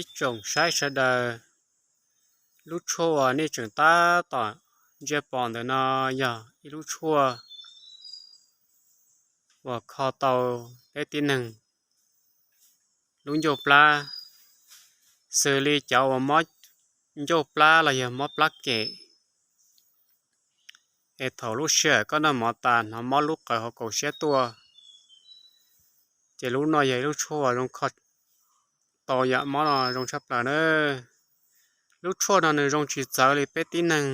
Ib tsoom saib sawv daws, lub tshuaj uas nej tseem tab tom ntsia pom ntawm no yog ib lub tshuaj uas kho tau peb tib neeg lub ncauj plab, xws li cov uas mob ncauj plab los yog mob plab kem, es thaum lub sij hawm koj noj mov tas hnov mob lub qawv hauv kaum siab tuaj, ces lub no yog ib lub tshuaj uas zoo kho tau yam mob no zoo tshaj plaws na. Lub tshuaj no nws zoo tsis txawv li peb tib neeg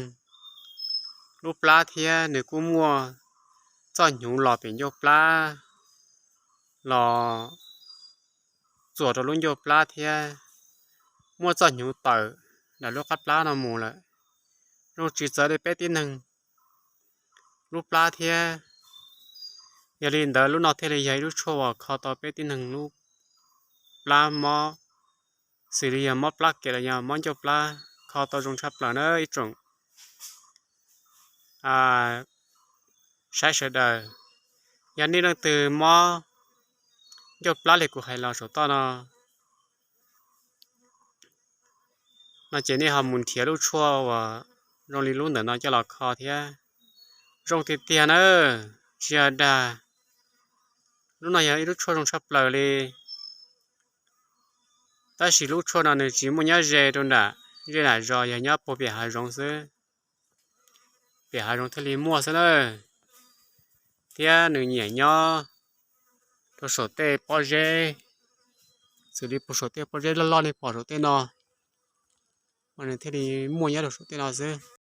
lub plab thiab nws kuj muaj txoj hnyuv los pem ncauj plab los txuas rau lub ncauj plab thiab muaj txoj hnyuv tawm ntawm lub qab plab no mus lawm, zoo tsis txawv li peb tib neeg lub plab thiab. Yog li ntawd lub no thiaj li yog ib lub tshuaj uas kho tau peb tib neeg lub plab mob, xws li yog mob plab kem los yog mob ncauj plab, kho tau zoo tshaj plaws na ib tsoom saib sawv daws. Yog nej leej twg mob ncauj plab li kuv hais los saum toj no, no ces nej ho mus nrhiav lub tshuaj uas zoo li lub ntawm no coj los kho thiab. Zoo tiag tiag na, tsis yog dag. Lub no yog ib lub tshuaj zoo tshaj plaws li, tab sis lub tshuaj no nws tsis muaj nyob ze rau nram zej nram zos, yog nyob puag pem hav zoov xwb, pem hav zoov thiaj li muaj xwb na. Thiab nws nyiam nyob rau saum tej pob zeb, xws li puag saum tej pob zeb loj loj nej pom saum tej no, mas nws thiaj li muaj nyob rau saum tej no xwb.